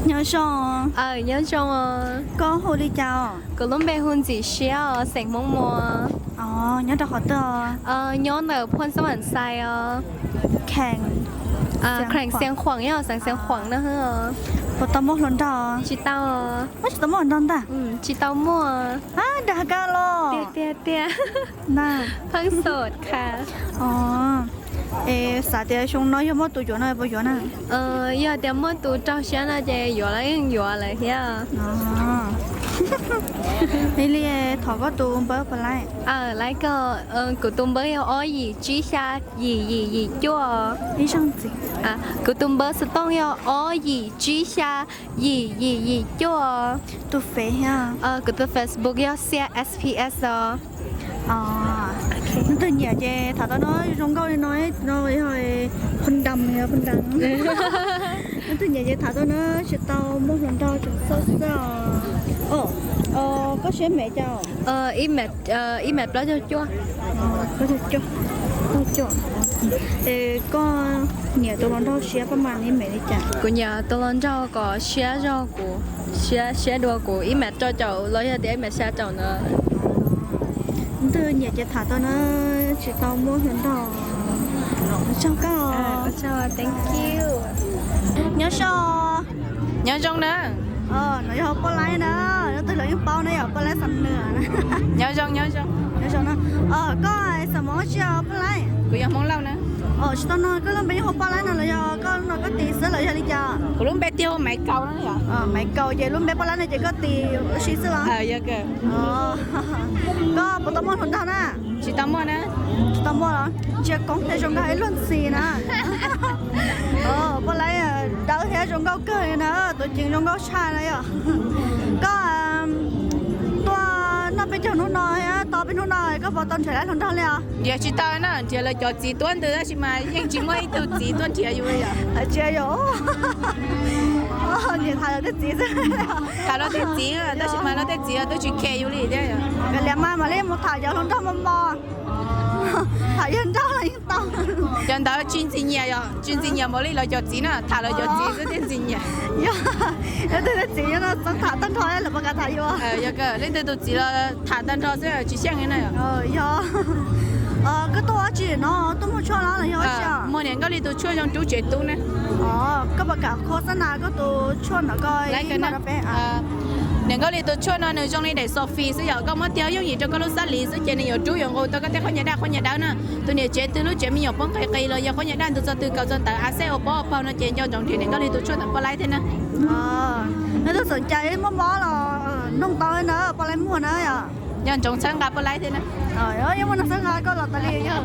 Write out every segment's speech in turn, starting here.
Nyob zoo. Nyob zoo. Koj hu li cas os? Kuv lub npe hu Ntxim Siab os, xeem Hmoob Muas. Nyob rau qhov twg? Nyob ntawm Phuaj Xab Vam Xais os. Kheem Xiav Khuam yog xeev Xiav Khuam no. Puas tau muaj hluas nraug? Tsis tau. Muaj tsis tau muaj hluas nraug ntag? Tsis tau muaj. Dag kag los. Tiag tiag tiag. Pheej xom kha. Es xav tias xyoo no yog muaj tus yuav no puas yuav na? Yog tias muaj tus raug siab no ces yuav los yeej yuav lawm thiab. Li li thov koj tus npawb puas laib? Laib kawg. Kuv tus npawb yog ob yim tsib xya yim yim yim cuaj. Kuv tus npawb xov tooj yog ob yim tsib xya yim yim yim cuaj. Tus Face? Kuv tus Facebook yog Xiab S P S os. Neb twg nyiam ces tham tau na, zoo nkauj li no, no yog phu dam, phu dam. Neb twg nyiam ces tham tau na, tsis tau muaj hluas nraug tseem xauj xwb os. Koj siab mev cas? Ib mev plaub caug cuaj. Es koj nyiam tus hluas nraug siab pab mas ib mev li cas? Kuv nyiam tus hluas nraug kom siab zog kuv, siab dua kuv ib mev rau caum los yog tias ib mev xya caum ntawd. Neb twg nyiam ces tham tau na, tsis tau muaj hluas nraug. Tsaug koj. Nyob zoo. Nyob zoo na. No yog Paj Laib na, leej twg los yeej paub na, yog Paj Laib Xam Nws na. Nyob zoo, nyob zoo. Nyob zoo na. Koj xeem Hmoob tsi yog Paj Laib? Kuv yog Hmoob Lauj na. Tsis tau no koj lub npe yeej hu Paj Laib no los yog koj no koj tis xwb los yog li cas? Kuv lub npe tig hu Maiv Kaus na yom. Maiv Kaus ces lub npe Paj Laib no ces koj tis ua si xwb los? Koj puas tau muaj hluas nraug na? Tsis tau muaj na. Tsis tau muaj los? Ntsia koob thiab zoo nkauj ib luag ntxhi na. Paj Laib dawb thiab zoo nkauj kawg li na, tus ceev zoo nkauj tshaj na yom. Koj tuaj noj peb caug hnub no, tos peb hnub no koj puas tau nrhiav lawv hluas nraug li os? Nrhiav tsis tau na, nrhiav lawv cov txiv tuab ntws tab sis mas yeej tsis muaj ib tug txiv tuaj nrhiav yus li yom. Tsis yog, nyiam tham lawv tej txiv xwb. Tham lawv tej txiv tab sis mas lawv tej txiv twb tsis khe yus li thiab. Kav liam mas mam li mus tham cov hluas nraug mos mos. Tham yawg nraug los yeej tau. Cov ntawd tsis ntxim nyiam yom, tsis ntxim nyiam npaum li lawv cov txiv na, tham lawv cov txiv xwb thiaj ntxim nyiam. Yog, leej twg tej txiv no txeev tham tag nrho lawv puas kam tham yus? Yog, leej twg tus txiv los tham tag nrho xwb tsis xyeej li na. Yog. Koj tuaj ua dab tsi no, tuaj muag tshuaj no los yog ua dab tsi? Muag niam Nkauj Lis tus tshuaj zoo rub tsev tub na. Koj puas kam khos xab nas koj tus tshuaj ntawm koj ib muag rau peb? Niam Nkauj Lis tus tshuaj no nws zoo li daim Sophie xwb yom, koj muab tig yooj yim rau koj lub xab lis xwb ces nws yuav rub yuav nqus tau koj tej qhob nyuag daj qhob nyuag dawb na. Tus niam tsev twg lub tsev me nyuam poob qis qis los yog qhob nyuag daj ntug txog twg kaus txog ntawd a xeb ua pob ua paug no ces nco ntsoov nrhiav niam Nkauj Lis tus tshuaj ntawm Paj Laib thiab na. Leej twg xom cas ib muaj mob los noog tau na, Paj Laib muag na yom. Nco ntsoov txhawb nqa Paj Laib thiab na. Yeej muaj neeg txhawb nqa koj los tas li yog.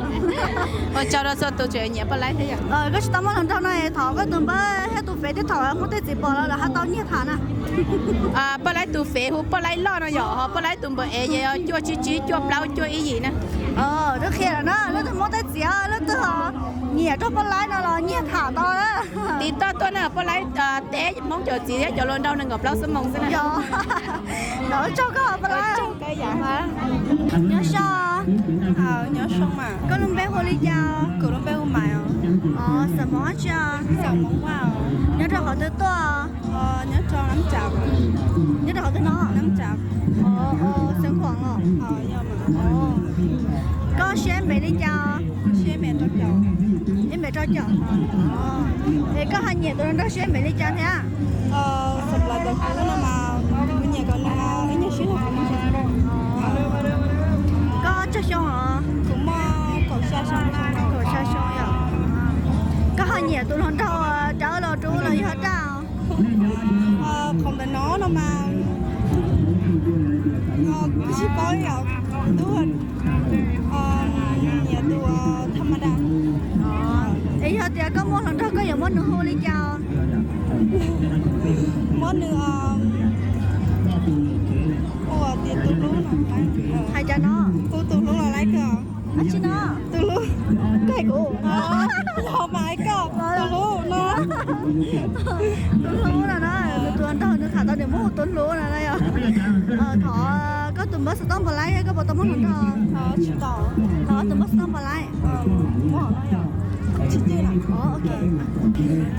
Ua tsaug rau txhua tus tseem nyiam Paj Laib thiab yom. Koj tsis tau muaj hluas nraug no thov koj tus npawb thiab tus Fev thiab thaum muaj tej txiv pom los lawv ho tau nyiag tham na. Paj Laib tus Fev hu Paj Laib Loj no yom, ho Paj Laib tus npawb Ev ces yog cuaj tsib tsib cuaj plaub cuaj ib yim na. Twb qhia lawm na, leej twg muaj tej txiv leej twg nyiam rau Paj Laib no los nyiag tham tau na. Tiv toj tuaj na, Paj Laib teb Hmoob cov txiv thiab cov hluas nraug nees nkaum plaub xuab moos xwb na. Yog, tsaug koj Paj Laib. Nyob zoo. Nyob zoo mas. Koj lub npe hu li cas? Kuv lub npe hu Maiv os. Xeem Hmoob dab tsi? Xeem Hmoob Vaj os. Nyob rau qhov twg tuaj? Nyob rau qhov twg no? Xeev Khuam os. Koj siab npev li cas? Ib mev rau caum. Es koj ho nyiam tus hluas nraug siab npev li cas thiab? Xav plaws tus kuv no mas kuv nyiam kom nws ib nyuag siab. Koj tsawg xyoo os? Kuv muaj kaum xya xyoo. Kaum xya xyoo yom. Koj ho nyiam tus hluas nraug dawb los dub los yog daj? Qhov ntawm no no mas kuv tsis paub yom, dub, nyiam tus tham ma da. Es yog tias koj muaj hluas nraug koj yuav muab nws hu li cas? Muab nws hu tias tus hlub no. Hais cas no? Hu tus hlub los laib kawg. Dab tsi no? Tus hlub. Koj hais kuv. Yog mas koj tus hlub no. Tus hlub no na, nws tus hluas nraug nws tham tau nws muab hu tus hlub no na yom. Thov koj tus npawb xov tooj puas laib, koj puas tau muaj hluas nraug? Thov tus npawb xov tooj puas laib.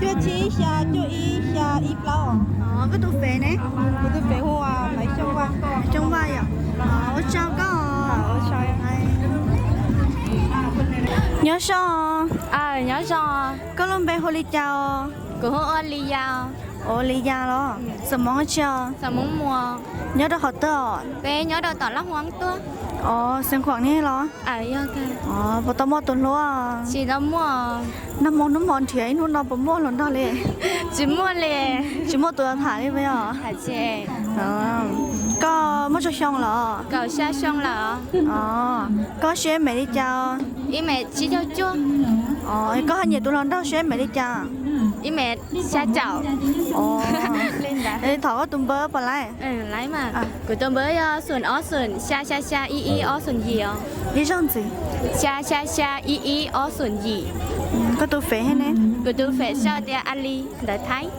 Cuaj tsib xya cuaj ib xya ib plaub. Koj tus fev ne? Kuv tus fev hu Maiv Xyooj Vaj. Maiv Xyooj Vaj yom. Ua tsaug koj. Nyob zoo. Nyob zoo. Koj lub npe hu li cas os? Kuv hu ua Li Yas. Ua Li Yas los? Xeem Hmoob tsi os? Nyob rau qhov twg os? Peb nyob rau tom Laj Huab tuaj. Os, Xeev Khuam ne los? Puas tau muaj tus hlub? Tsis tau muaj. Nag hmo hnub hmo nrhiav ib hnub no puas muaj hluas nraug li? Tsis muaj li. Tsis muaj tus tham li puas yog? Koj muaj tsawg xyoo lawm? Kaum xya xyoo lawm. Koj siab me li cas? Ib me tsib caug cuaj. Koj ho nyiam tus hluas nraug siab me li cas? Ib me xya caum. Thov koj tus npawb puas laib? Kuv tus npawb yog xoom ob xoom xya xya xya ib ib ob xoom yim os. Ib zaug ntxiv. Xya xya xya ib ib ob xoom yim. Koj tus fev ne? Kuv tus fev sau tias Ali ntawv Thaib.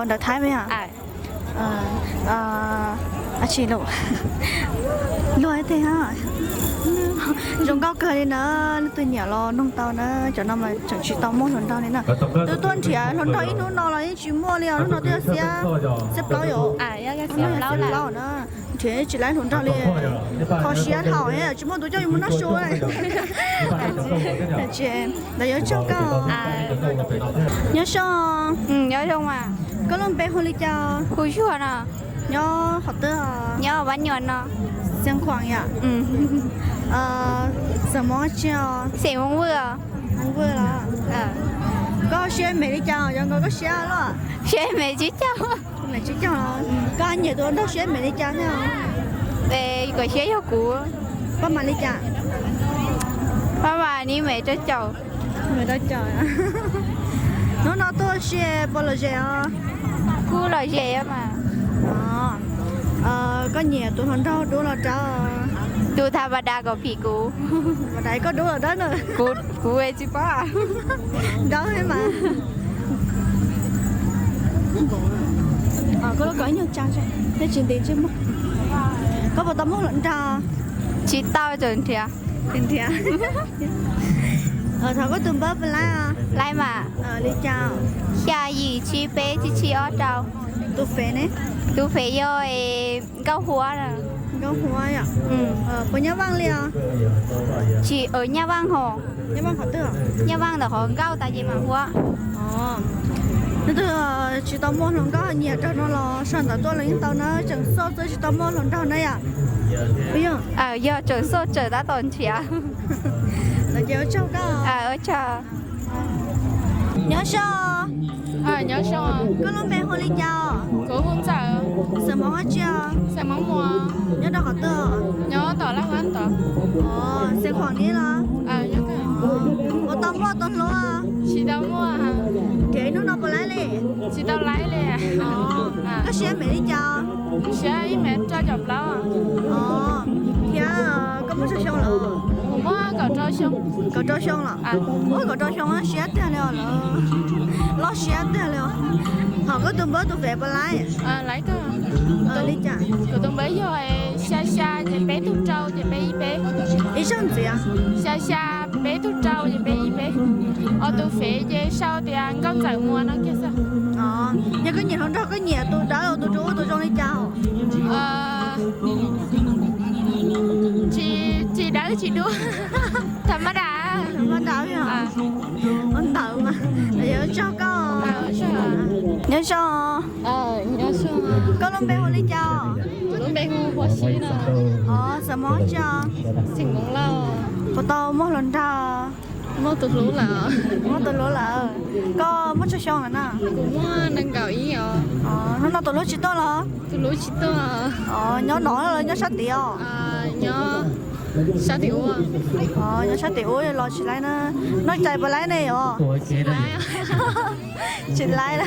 Ntawv Thaib puas yog? Tsis luag teg. Zoo nkauj kawg li na, leej twg nyiam los noog tau na, cov no mas tseem tsis tau muaj hluas nraug li na. Twb tuaj nrhiav hluas nraug ib hnub no los yeej tsis muaj li os, hnub no twb yog xiab, xiab plaub yom. Xiab plaub na, nrhiav tsis laib hluas nraug li. Kho siab thaum tsis muaj tus coj yus mus noj su. Ntawd yuav tsaug koj. Nyob zoo. Koj lub npe hu li cas? Hu Zuag no. Nyob qhov twg? Nyob Vaj Nyuam no. Xeev Khuam yom? Xeem Hmoob tsi os? Xeem Hmoob Vwj. Hmoob Vwj los? Koj siab me li cas os? Cov nkaus koj siab luaj. Siab me tsib caug. Me tsib caug los? Koj nyiam tus nraug siab me li cas thiab? Kuv siab yog kuv. Paj mas li cas? Paj mas ib me rau caum. Hnub no tuaj ua si puas lom zem os? Kuj lom zem mas. Koj nyiam tus hluas nraug dub los dawb? Tus tha ma da kom phim kuv. Koj dub los dawb na? Kuv tsis paub. Dawb thiab mas. Koj lub ko ib nyuag tsa, nej tsis nti ntsej muag. Koj puas tau muaj hluas nraug? Tsis tau, tseem nrhiav. Nrhiav. Thov koj tus npawb puas laib os? Laib mas. Li cas? Xya yim tsib peb tsib tsib ob rau. Tus fev ne? Tus fev yog Nkauj Huab. Nkauj Huab yom? Puas nyab Vaaj li os? Tsis, nyab Vaaj hos. Nyab Vaaj qhov twg? Nyab Vaaj ntawm qhov nkauj tas ces mam Huab. Leej twg tsis tau muaj hluas nkauj nyiam raug no los sau ntawv tuaj los yeej tau na, tseem xauj txawj tsis tau muaj hluas nraug na yom. Yog tseem xauj tseem tab tom nrhiav. Ua tsaug. Nyob zoo. Koj lub npe hu li cas? Xeem Hmoob dab tsi? Nyob rau qhov twg? Xeev Khuam ni los? Puas tau muaj tus hlub? Nrhiav ib hnub no puas laib li? Koj siab me li cas? Thiab koj muaj tsawg xyoo lawm? Kaum rau xyoo los? Ua kaum rau xyoo siab tiag li os lawm. Loj siab tiag li os. Thov koj tus npawb tus fev puas laib? Li cas? Kuv tus npawb yog xya xya ces peb tug rau ces peb ib peb. Ib zaug ntxiv. Xya xya peb tug rau ces peb ib peb. Ho tus fev ces sau tias Nkauj Ntxawm Muas no kiag xwb. Yog koj nyiam hluas nraug koj nyiam tus dawb los tus dub tus zoo li cas? Tsis, tsis dawb tsis dub. Tham ma da. Tham ma da. Ntawd mas. Yog tsaug koj. Nyob zoo. Koj lub npe hu li cas? Xeem Hmoob dab tsi? Puas tau muaj hluas nraug? Muaj tus hlub lawm. Muaj tus hlub lawm. Koj muaj tsawg xyoo lawm na? Kuv muaj nees nkaum ib os. Hnub no tus hlub tsis tuaj los? Tus hlub tsis tuaj. Nyob no los nyob sab tid os? Nyob sab tim ub. Nyob sab tim ub los tsis laib na. Noj cai puas laib ne yom? Tsis laib.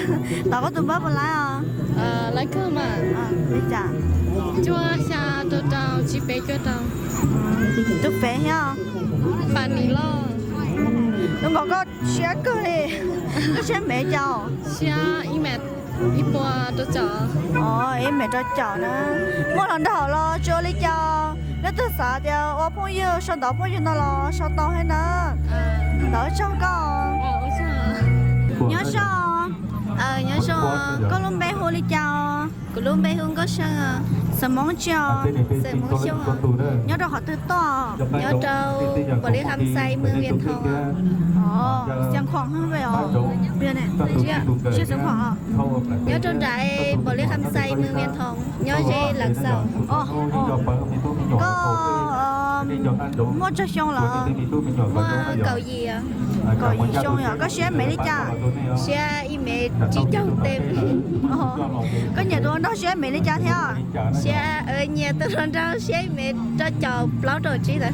Thov koj tus npawb puas laib os? Laib kawg mas. Li cas? Cuaj xya rau rau tsib peb cuaj rau. Tus fev thiab? Pam Nis Loj. Tus nkaus koj siab kawg li. Koj siab me li cas? Siab ib me ib puas rau caum. Ib me rau caum na. Muaj hluas nraug los tsis ua li cas. Leej twg xav tias ua phooj ywg sau ntawv phooj ywg no los sau tau thiab na. Ntawd tsaug koj. Nyob zoo, nyob zoo, koj lub npe hu li cas os? Kuv lub npe hu Nkauj Seej. Xeem Hmoob tsi os? Xeem Hmoob Xyooj. Nyob rau qhov twg tuaj? Nyob rau Pos Lis Kham Xais, moos Vias Thoos. Xeem Khuam os? Tsis Xeem Khuam os. Nyob rau nram Pos Lis Kham Xais, moos Vias Thoos, nyob ze Lav Xaus. Koj muaj tsawg xyoo lawm? Muaj kaum yim. Kaum yim xyoo yom. Koj siab me li cas? Siab ib mev tsib caug tej. Koj nyiam tus hluas nraug siab me li cas thiab? Siab, nyiam tus hluas nraug siab ib mev rau caum plaub rau tsib ntawd.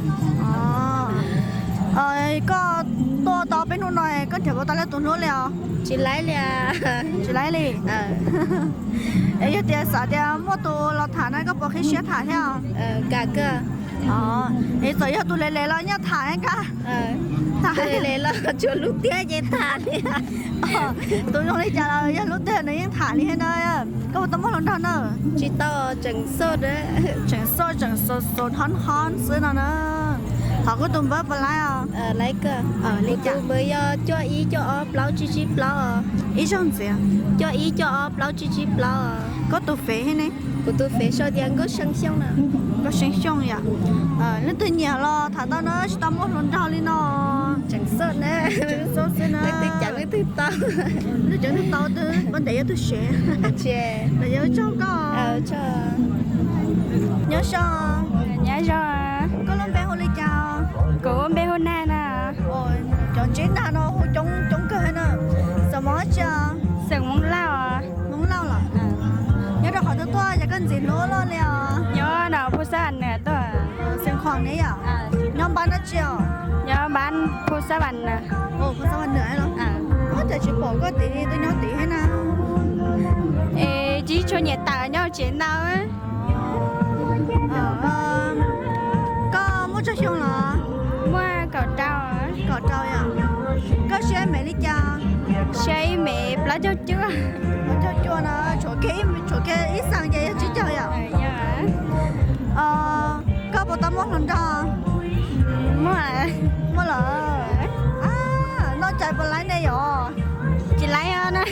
Koj tuaj tau peb hnub no koj nrhiav puas tau leej tus hlub li os? Tsis laib li. Tsis laib li. Es yog tias xav tias muaj tus los tham na koj puas qhib siab tham thiab? Es txawm yog tus hle hle los nyaj tham ib kas. Tham hle hle los tsuas hlub tiag ces tham li. Tus zoo li cas los yog hlub tiag nws yeej tham li thiab na. Koj puas tau muaj hluas nraug na? Tsis tau, tseem xoj, tseem xoj tseem xos xos hov hov xwb no na. Thov koj tus npawb puas laib os? Li cas? Npawb yog cuaj ib cuaj ob plaub tsib tsib plaub. Ib zaug ntxiv. Cuaj ib cuaj ob plaub tsib tsib plaub. Koj tus fev thiab ne? Kuv tus fev sau tias Nkauj Seej Xyooj na. Nkauj Seej Xyooj yom. Leej twg nyiam los tham tau na, tsis tau muaj hluas nraug li no. Tseem xoj na. Leej twg cas leej twg tau. Leej twg cas leej twg tau twb pab ntes yog tus sev. Ces los yog tsaug koj. Nyob zoo. Nyob zoo. Koj lub npe hu li cas? Kuv lub npe hu Nag na. Cov ntsib Nag no hu coob coob kawg na. Xeem Hmoob tsi? Xeem Hmoob Lauj. Hmoob Lauj los? Nyob rau qhov twg tuaj yog koj ntxim hlub luaj li os? Nyob rau Phu Xab Vam Nws tuaj. Xeem Khuam ne yom? Nyob npab dab tsi os? Nyob npab Phu Xab Vam Nws. Phu Xab Vam Nws los? Ua cas tsis pom koj tid, twb nyob tid thiab na. Es tsis tshua nyiam tawm nyob tsev ntau. Koj muaj tsawg xyoo los? Muaj kaum rau. Kaum rau yom. Koj siab me li cas? Siab ib mev plaub caug cuaj. Plaub caug cuaj no, tshuav kiag ib xees ces yog tsib caug yom. Koj puas tau muaj hluas nraug? Muaj. Muaj lawm. Noj cai puas laib ne yom? Tsis laib os.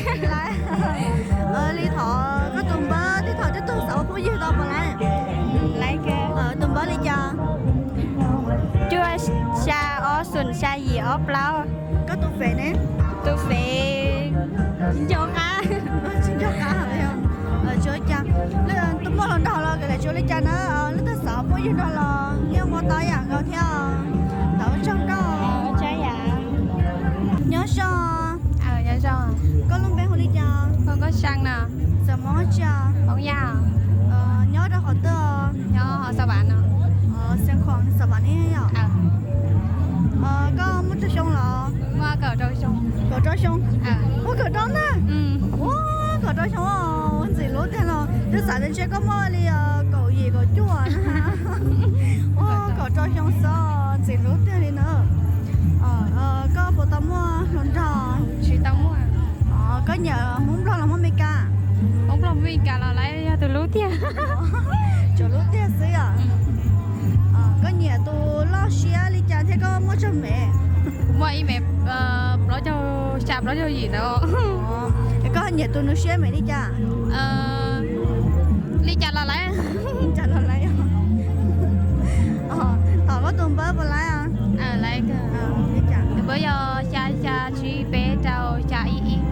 Li thov koj tus npawb, tej thaum twb tug xav ua phooj ywg tau puas laib? Tus npawb li cas? Cuaj xya ob xoom xya yim ob plaub. Koj tus fev ne? Tus fev tsis nco qab. Tsis nco qab. Tsis ua cas. Leej twg muaj hluas nraug los kawm lawm tsis ua li cas na, leej twg xav phooj ywg nrog los yeej ua tau ib yam nkaus thiab. Thov ua tsaug koj. Nyob zoo. Koj lub npe hu li cas? Xeem Hmoob tsi? Nyob rau qhov twg? Xeem Khuam, Xeem Vam ne yom? Koj muaj tsawg xyoo los? Kaum rau xyoo. Ua kaum rau ntag. Ua kaum rau xyoo, ntxim hlub tiag los. Twb xav tias ntshe koj muaj li kaum yim kaum cuaj. Ua kaum rau xyoo xwb, ntxim hlub tiag li na. Koj puas tau muaj hluas nraug? Tsis tau muaj. Koj nyiam Hmoob Nplog los Hmoob Meskas? Hmoob Nplog Meskas los lawv yog tus hlub tiag. Tsuas hlub tiag xwb yom. Koj nyiam tus loj siab li cas thiab koj muaj tsawg mev? Muaj ib mev plaub caug xya plaub caug yim ntawd. Es koj nyiam tus nws siab me li cas? Li cas los lawv. Thov koj tus npawb puas laib? Tus npawb yog xya xya tsib peb rau xya ib ib.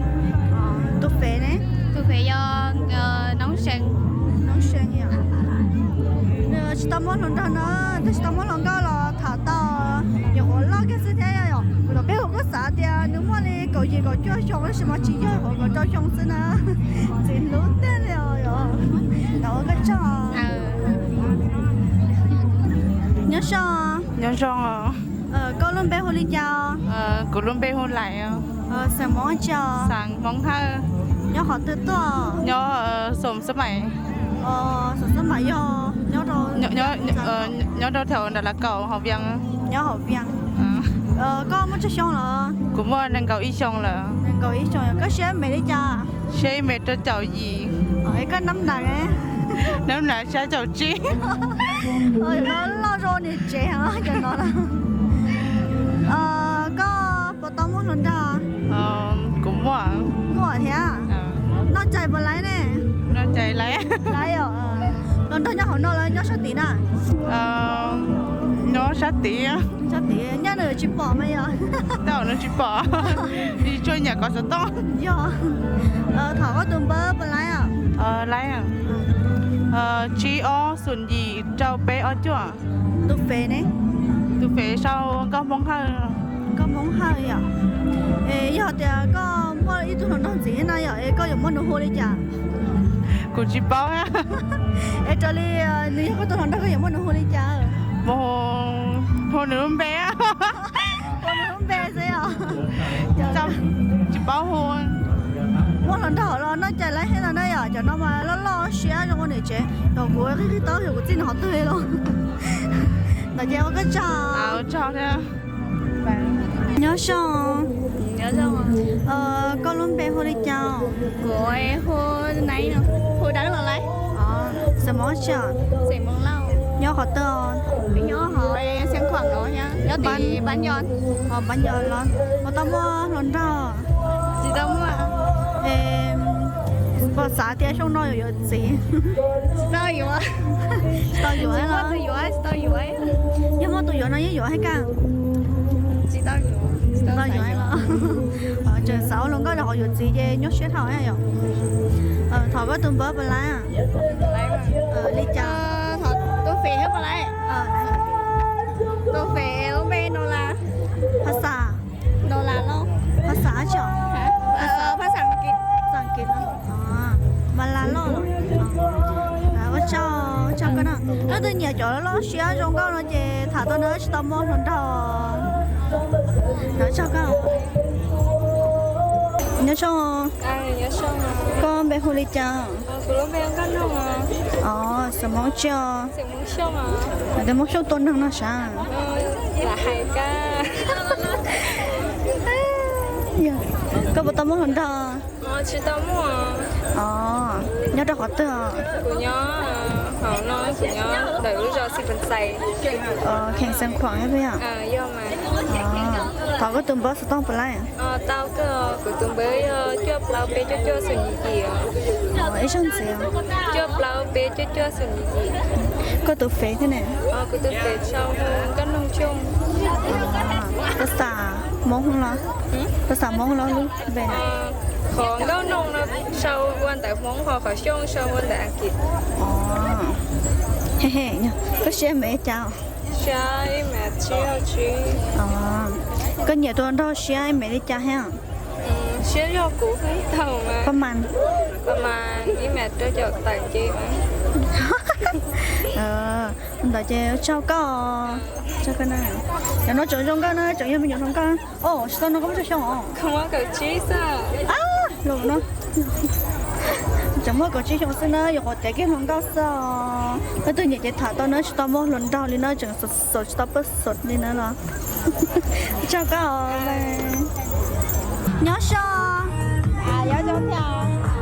Tus fev ne? Tus fev yog Noob See. Noob See yom. Nws tsis tau muaj hluas nraug no, tab sis tau muaj hluas nkauj los tham tau, nyuam qhuav loj kiag xwb thiab yom. Kuv tom peb hu kuj xav tias nws muaj li kaum yim kaum cuaj xyoo tab sis mas tsis yog, kaum rau xyoo xwb na. Ntxim hlub tiag li os. Nyob zoo. Nyob zoo. Koj lub npe hu li cas? Kuv lub npe hu Lais. Xeem Hmoob tsi? Xeem Hmoob Hawj. Nyob qhov twg tuaj? Nyob Xoom Xab Maim. Xoom Xab Maim yog nyob rau thaum nram Lav Kaum hauv Vias. Nyob hauv Vias. Koj muaj tsawg xyoo lawm? Kuv muaj nees nkaum ib xyoo lawm. Nees nkaum ib xyoo, koj siab me li cas? Siab ib mev rau caum yim. Es koj nab nab? Nab nab xya caum tsib. Loj zoo niam tsev cov no. Koj puas tau muaj hluas nraug? Kuv muaj. Muaj thiab. Noj cai puas laib ne? Noj cai laib. Laib os. Hluas nraug nyob hauv no los nyob sab tid na? Nyob sab tid. Sab tid, nyaj nws tsis pom mas yog. Tau nws tsis pom. Tsuas nyam kom xov tooj. Yog. Thov koj tus npawb puas laib os? Laib. Tsib ob xoom yim rau peb ob cuaj. Tus fev ne? Tus fev sau Nkauj Hmoob Hawj. Nkauj Hmoob Hawj yom. Es yog tias koj muaj ib tug hluas nraug ntxiv no yom, es koj yuav muab nws hu li cas? Kuv tsis paub. Es raws li nws yog koj tus hluas nraug, koj yuav muab nws hu li cas? Hu nws lub npe. Hu nws lub npe xwb yom. Tsis paub hu. Muaj hluas nraug los noj cai laib thiab no na yom, cov no mas loj loj siab zoo ua niam tsev, yog kuv qig qig taub yog kuv txij no qhov twg los. Ntawd ces ua koj tsaug. Nyob zoo. Koj lub npe hu li cas? Kuv hu Nai, hu Dawb los lawm. Xeem Hmoob tsi? Nyob qhov twg? Nyob hauv Xeev Khuam, nyob tim Npab Nco. Npab Nco los puas tau muaj hluas nraug? Tsis tau muaj. Puas xav tias xyoo no yuav yuav txiv? Tsis tau yuav. Tsis tau yuav los? Tsis tau yuav. Yog muaj tus yuav no yeej yuav thiab kaj? Tsis tau yuav. Tsis tau yuav los? Tseem xav ua hluas nkauj rau qhov yuav txiv ces nyuaj siab dhau yom. Thov koj tus npawb puas laib? Li cas? Tus fev thiab puas laib? Tus fev lub npe Nola. Phas xas? Nola los? Phas xas tsi? Phas xas Askiv. Mas Nola los? Ua tsaug, ua tsaug koj na. Leej twg nyiam cov loj siab zoo nkauj no ces tham tau na, tsis tau muaj hluas nraug. Ua tsaug koj. Nyob zoo. Koj npe hu li cas? Xeem Hmoob tsi? Tus Hmoob Xyooj tua neeg no sav? Koj puas tau muaj hluas nraug? Nyob rau qhov twg? Kuv nyob hauv no, kuv nyob ntawm lub zos Xeev Khuam. Kheem Xeev Khuam thiab puas yog? Thov koj tus npawb xov tooj puas laib? Tau koj, kuv tus npawb yog cuaj plaub peb cuaj cuaj xoom yim yim. Ib zaug ntxiv. Cuaj plaub peb cuaj cuaj xoom yim yim. Koj tus fev thiab ne? Kuv tus fev sau Nkauj Noog Xyooj. Phas xas Hmoob los? Phas xas Hmoob los lub npe? Qhov Nkauj Noog no sau ua ntawv Hmoob, ho qhov Xyooj sau ua ntawv Askiv. Koj siab me li cas? Koj nyiam tus hluas nraug siab me li cas thiab? Siab zog kuv pab mas, pab mas ib mev rau caum tawm nce. Ntawd ces tsaug koj. Cov no tseem zoo nkauj na, tseem yog me nyuam hluas nkauj. Tsis tau no koj muaj tsawg xyoo os? Los no tseem muaj kaum tsib xyoo xwb na, yuav qhuav tiav kiag hluas nkauj xwb os. Leej twg nyiam ces tham tau na, tsis tau muaj hluas nraug li na, tseem xav tsis tau pab xav li na los. Tsaug koj. Nyob zoo.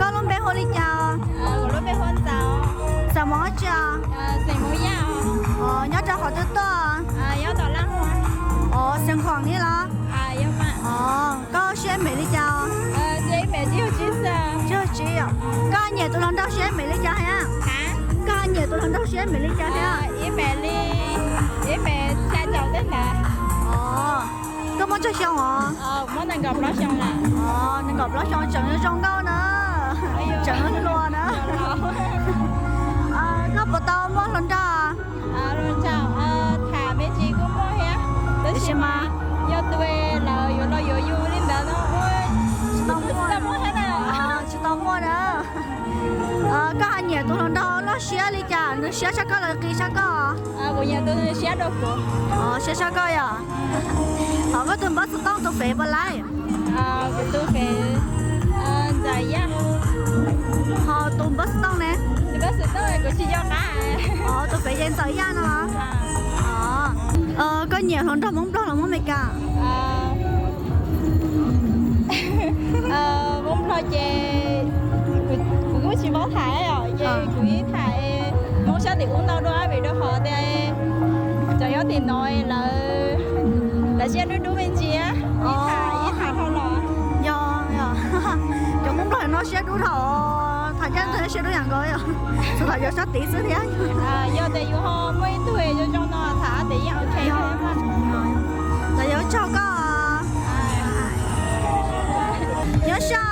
Koj lub npe hu li cas? Xeem Hmoob tsi? Nyob rau qhov twg tuaj? Xeev Khuam ni los? Koj siab me li cas? Tsib, koj nyiam tus hluas nraug siab me li cas thiab? Koj nyiam tus hluas nraug siab me li cas thiab? Koj muaj tsawg xyoo os? Nees nkaum plaub xyoo, tseem zoo nkauj na, tseem hluas na. Koj puas tau muaj hluas nraug? Tham me ntsis kuj muaj thiab, tab sis mas yog tus lawv yuav los yuav yus li ntawd no, tsis tau muaj na. Koj nyiam tus hluas nraug loj siab li cas, nws siab tshaj koj los qis tshaj koj? Kuv nyiam tus siab dua kuv. Siab tshaj koj yom. Thov koj tus npawb xov tooj tus fev puas laib? Kuv tus fev Ntxawm Yaj. Ho tus npawb xov tooj ne? Tus npawb xov tooj kuv tsis nco qab. Tus fev ces Ntxawm Yaj no los? Koj nyiam hluas nraug Hmoob Nplog los Hmoob Amelikas? Hmoob Nplog ces kuv kuj tsis paub tham os, ces kuv ib tham Hmoob sab tim ub ntau dua vim rau qhov tias cov nyob tim no lawv, lawv siab dub dub me ntsis, ib tham ib tham dhau los. Siab dub dhau, tham ncaj ncees siab dub yam nkaus yom. Txhua thaum yog sab tid xwb thiab. Yog tias yus ho muaj ib tug zoo zoo no tham tias yeej ok. Los yog ua tsaug koj. Nyob zoo.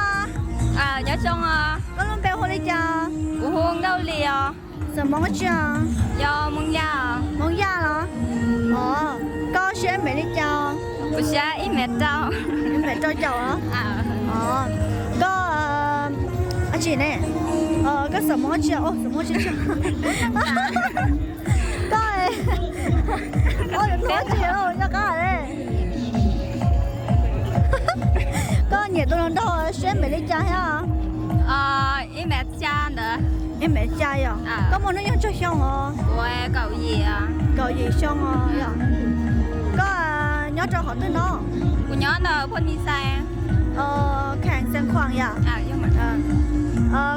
Nyob zoo. Koj lub npe hu li cas? Kuv hu Nkauj Lis os. Xeem Hmoob dab tsi? Yog Hmoob Yaj. Hmoob Yaj los? Koj siab mev li cas? Kuv siab ib mev rau. Ib mev rau caum los? Koj dab tsi ne? Koj xeem Hmoob dab tsi? Xeem Hmoob tsis tshua. Koj, ua yus hlub dab tsi nyob qab li? Koj nyiam tus hluas nraug siab mev li cas thiab? Ib mev xya ntawd. Ib mev xya yom. Koj muaj hnub nyoog tsawg xyoo os? Kuv kaum yim. Kaum yim xyoo os yom. Koj nyob rau qhov twg no? Kuv nyob ntawm Phoos Nis Xais. Kheem Xeev Khuam yom.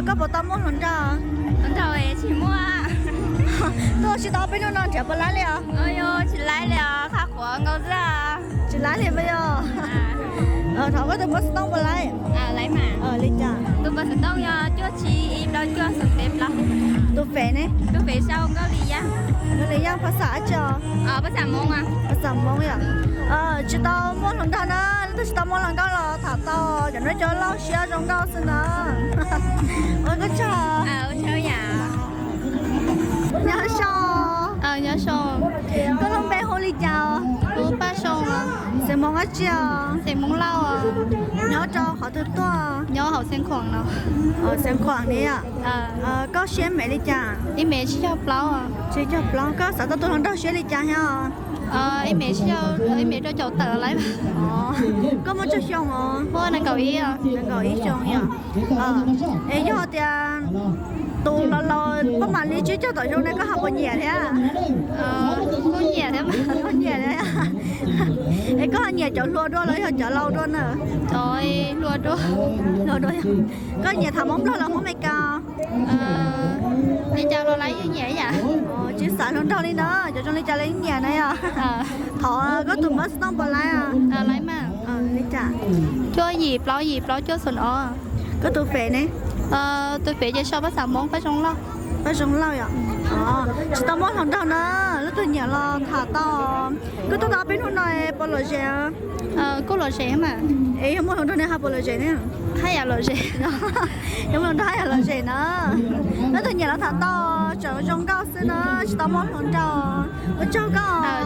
Koj puas tau muaj hluas nraug? Hluas nraug tsis muaj. Tuaj tsis tau peb hnub no nrhiav puas laib li os? Tsis laib li os, qhab quav nkaus xwb. Tsis laib li mas yog. Thov koj tus npawb xov tooj puas laib? Li cas? Tus npawb xov tooj yog cuaj tsib ib plaub cuaj xoom peb plaub. Tus fem ne? Tus fem sau Nkauj Lis Yaj. Nkauj Lis Yaj phas xas dab tsi os? Phas xas Hmoob. Phas xas Hmoob yom. Tsis tau muaj hluas nraug na, leej twg tsis tau muaj hluas nkauj los tham tau, cov no cov laus siab zoo nkauj xwb na. Ua koj tsaug. Nyob zoo. Nyob zoo. Koj lub npe hu li cas? Paj Zoo. Xeem Hmoob dab tsi os? Xeem Hmoob Lauj. Nyob rau qhov twg tuaj? Nyob hauv Xeev Khuam no. Xeev Khuam ni yom. Koj siab mev li cas? Ib mev tsib caug plaub. Tsib caug plaub. Koj xav tau tus hluas nraug siab li cas thiab? Ib mev tsib caug, ib mev rau caum tawm lawm. Koj muaj tsawg xyoo os? Muaj nees nkaum ib. Nees nkaum ib xyoo yom. Es yog tias tus los laus koj mam li tsib caug tawm xyoo ne koj ho puas nyiam thiab? Kuj nyiam thiab. Kuj nyiam thiab. Es koj ho nyiam cov hluas dua los yog cov laus dua na? Cov hluas dua. Hluas dua. Koj nyiam tham Hmoob Nplog los Hmoob Meskas? Li cas los lawv yeej nyiam ib yam. Tsis xav hluas nraug li na, cov zoo li cas los yeej nyiam na yom. Thov koj tus npawb xov tooj puas laib? Li cas? Cuaj yim plaub yim plaub cuaj xoom ob. Koj tus fem ne? Tus fem ces sau Paj Xav Hmoob Paj Zoo Lauj. Paj Zoo Lauj yom. Tsis tau muaj hluas nraug na, leej twg nyiam los tham tau. Koj tuaj tau peb hnub no puas lom zem? Kuj lom zem mas. Es yog muaj hluas nraug ne ho puas lom zem ne? Haj yam lom zem. Yog muaj hluas nraug haj yam lom zem na. Leej twg nyiam los tham tau, tseem zoo nkauj xwb na, tsis tau muaj hluas nraug. Ua tsaug koj.